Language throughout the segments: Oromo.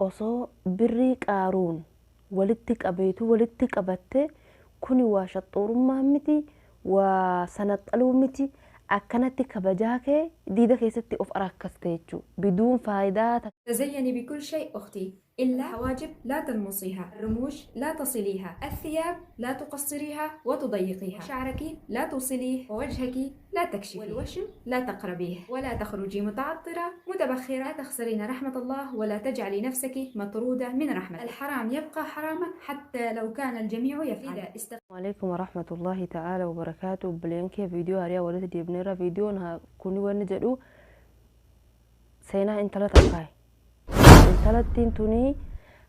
Osoo birrii Qaaruun walitti qabeetu walitti qabatte, kuni waa shaxxoorummaa miti, waa sanaxxaluu miti. Akkanatti kabajaa kee diida keessatti of arakkaste jechuudha. Biduun faayidaa. تزيني بكل شيء أختي، إلا الحواجب لا تنمصيها، الرموش لا تصليها، الثياب لا تقصريها وتضيقيها، شعرك لا توصليه، ووجهك لا تكشفيه، والوشم لا تقربيه، ولا تخرجي متعطرة متبخرة. لا تخسرين رحمة الله ولا تجعلي نفسك مطرودة من رحمته. الحرام يبقى حراما حتى لو كان الجميع يفعل. إذا استغ... Alaikum warahmatullahi ta'ala wabarakaatu. Obboleen kee, viidiyoo hariyaa walitti deebneerra. Viidiyoon kuni wanni jedhu seenaa intala takkaa. Intalattiin tuni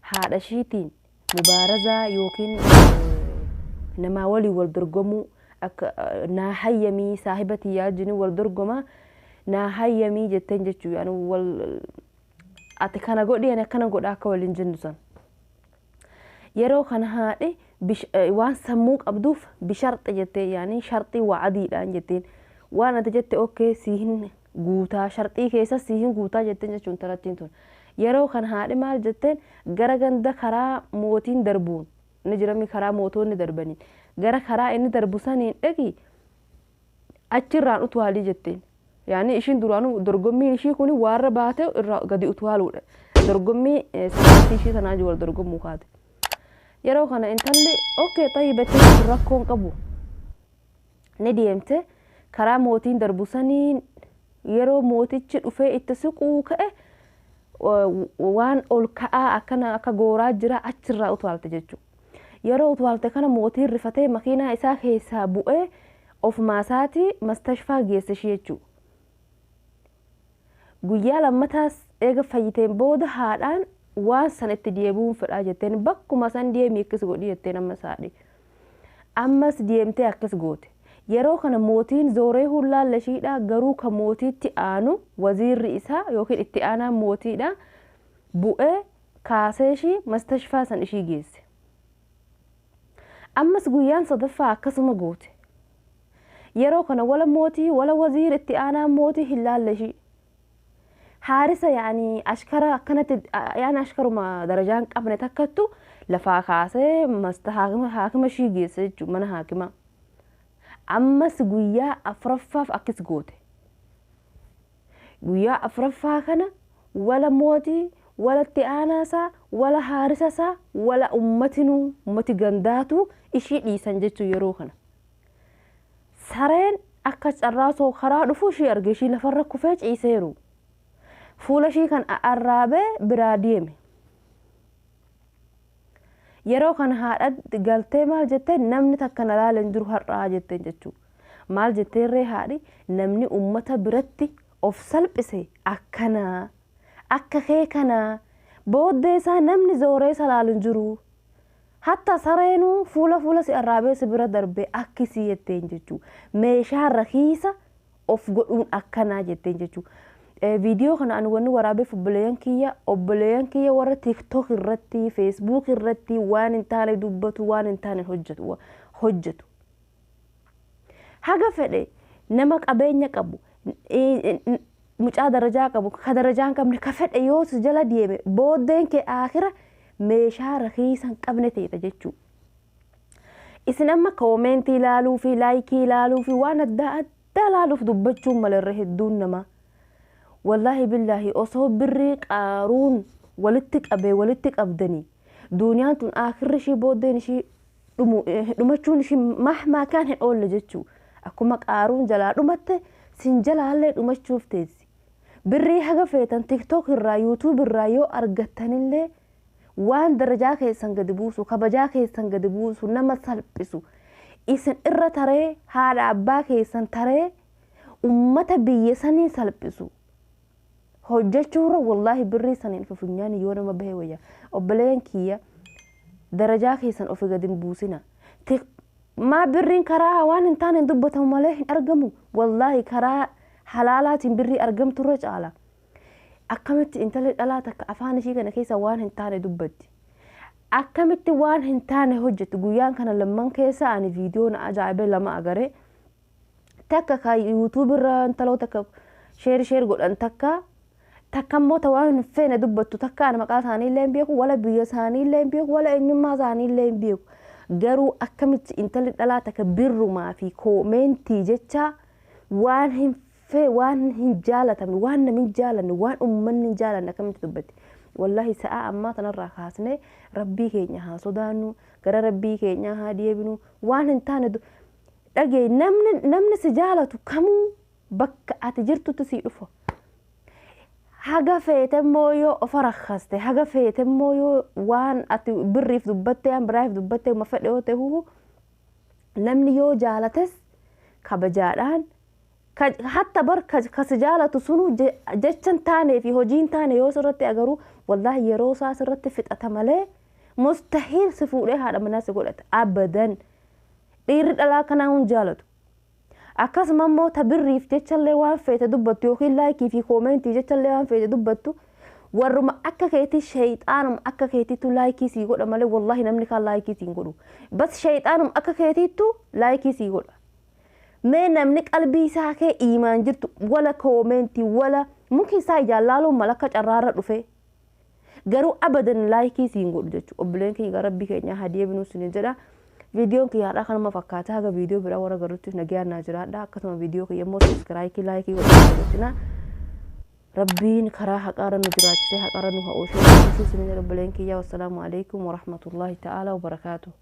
haadha ishiitiin mubaarazaa yookiin namaa waliin wal dorgomuu, akka naa hayyamii saahiba tiyyaa wajjin wal dorgomaa naa hayyamii jetteen jechuu, yaani wal ati kana godhi, ani akkana godha akka waliin jennu san. Yeroo kana haadhi waan sammuu qabduuf bisharxi jettee, yaani sharxii wa'adiidhaan jetteen, waan ati jette okay sii hin guutaa, sharxii keessa sii hin guutaa jetteen jechuun. Intalattiin tun yeroo kana haadhi maal jetteen? Gara ganda karaa mootiin darbuun ni jirami, karaa mootonni darbaniin gara karaa inni darbu saniin dhaqi, achirraan utwaalii jetteen. Yaani ishiin duraanuu dorgommiin ishii kun waarra baate irraa gadi utwaaluudha. Dorgommii sanaatti ishii sanaa wal dorgommuu kaate. Yeroo kana intalli okay xayyibattee rakkoon qabu ni deemte. Karaa mootiin darbu saniin yeroo mootichi dhufee itti siquu ka'e, waan ol ka'aa akkana akka gooraa jira, achirraa utaalte jechuudha. Yeroo utaalte kana mootiin rifatee makiinaa isaa keessaa bu'ee ofumaa isaatii mastashfaa geesse ishee jechuudha. Guyyaa lammataas eega fayyiteen booda haadhaan waan san itti deebi'uun fedhaa jetteen, bakkuma san deemii akkas godhi jetteen. Ammas haadhi. Ammas deemtee akkas goote. Yeroo kana mootiin zooree hullaalla ishiidha, garuu kan mootiitti aanu waziirri isaa yookiin itti aanaan mootiidha bu'ee kaasee ishii mastashfaa san ishii geesse. Ammas guyyaan sadaffaa akkasuma goote. Yeroo kana wala mootii wala waziir itti aanaan mootii hin laalle ishii. Haarisa, yaani ashkara akkanatti, yaani ashkaruma darajaa hin qabne takkattu lafaa kaasee masta haakima ishii geesse jechuudha, mana haakimaa. Ammas guyyaa afuraffaaf akkas goote. Guyyaa afuraffaa kana wala mootii, wala itti aanaasaa, wala haarisasaa, wala ummatinuu, ummati gandaatu ishii dhiisan jechuu yeroo kana. Sareen akka carraasoo karaa dhufu ishii arge, ishii lafarra kufee ciiseeru. Fuula ishii kan arraabee biraa deeme. Yeroo kana haadha galtee maal jettee? Namni takka na laala hin jiru har'aa jetteen jechuudha. Maal jetteerree haadhi? Namni ummata biratti of salphise akkanaa, akka kee kanaa booddee isaa namni zooree isa laalu hin jiru. Hatta sareenuu fuula si arraabee si bira darbee akkisii jetteen jechuudha. Meeshaa rakiisa of godhuun akkanaa jetteen jechuudha. Viidiyoo kana ani wanni waraabeef, obboleeyyan kiyya warra TikTok irratti, Facebook irratti waan hin taane dubbatu, waan hin taane hojjetu. Haga fedhe nama qabeenya qabu, mucaa darajaa qabu, ka darajaa hin qabne, ka fedhe yoo si jala deeme, booddeen kee akira meeshaa rakiisa hin qabne ta'edha jechuudha. Isin amma comment ilaaluu fi like ilaaluu fi waan adda addaa ilaaluuf dubbachuun malarra hedduun namaa. Wallaahi billaahi, osoo birrii Qaaruun walitti qabee walitti qabdanii, duuniyaan tun akirri ishii booddeen ishii dhumachuun ishii mahmaa kaan hin oolle jechuu. Akkuma Qaaruun jalaa dhumatte sin jalaallee dhumachuuf teessi. Birrii haga feetan TikTok irraa, YouTube irraa yoo argattanillee, waan darajaa keessan gadi buusu, kabajaa keessan gadi buusu, nama salphisu, isin irra taree haadha abbaa keessan taree ummata biyya sanii salphisu hojjechuurra, wallaahi birrii saniin fufunyaan yoo nama bahe wayya. Obboleen kiyya, darajaa keessan ofi gadi hin buusina. Maa birriin karaa waan hin taane hin dubbatamu malee hin argamu. Wallaahi karaa halaalaatiin birrii argamturra caala. Akkamitti intalli dhalaa takka afaan ishii kana keessa waan hin taane dubbatti? Akkamitti waan hin taane hojjetti? Guyyaan kana lamman keessa ani viidiyoo na ajaa'ibee lama agaree. Takka ka YouTube irra intaloo takka share share godhan, takka Takka immoo ta waan hin feene dubbattu takka ana maqaa isaanii illee hin beeku, wala biyya isaanii illee hin beeku, wala eenyummaa isaanii illee hin beeku. Garuu akkamitti intalli dhalaa takka birrumaa fi koomeentii jecha waan hin fee waan hin jaalatamne, waan namni hin jaalanne, waan uummanni hin jaalanne akkamitti dubbatti? Wallaahi sa'aa ammaa tanarraa kaasnee Rabbii keenya haa sodaannu, gara Rabbii keenyaa haa deebinu. Waan hin taane dhagee namni si jaalatu kamuu bakka ati jirtutti sii dhufa. Haga feete immoo yoo ofa rakkaste, haga feete immoo yoo waan ati birriif dubbattee, waan biraaf dubbattee, uma fedhe yoo ta'e, namni yoo jaalates kabajaadhaan hatta bar ka si jaalatu sunu jecha hin taanee fi hojii hin taane yoo sirratti agaruu, wallaahi yeroo isaa sirratti fixata malee mustahiil si fuudhee haadha manaa si godhata abadan. Dhiirri dhalaa kanaa hun jaalatu. Akkasuma immoo ta birriif jechallee waan feete dubbattu yookiin like fi comment jechallee waan feete dubbattu, warruma akka keetii, sheeyxaanuma akka keetiitu like sii godha malee wallaahi namni kaan like sii hin godhu. Bas sheeyxaanuma akka keetiittu like sii godha. Mee namni qalbii isaa kee iimaan jirtu wala comment wala mumkin isaa ijaan laaluun mala akka carraarra dhufe, garuu abadan like sii hin godhu jechuudha. Obboleen kiyya, gara Rabbii keenyaa haa deebinuu isiniin jedha. Viidiyoon kiyya har'aa kanuma fakkaata. Haga viidiyoo biraa warra garuutti nagayaan naa jiraadha. Akkasuma viidiyoo kiyya immoo subscribe, like godhuu dagatinaa. Rabbiin karaa haqaarra nu jiraachisee haqarra nu haa oolchu isiniin jedha obboleen kiyya. Wassalaamu alaikum warahmatullaahi ta'ala wabarakaatuh.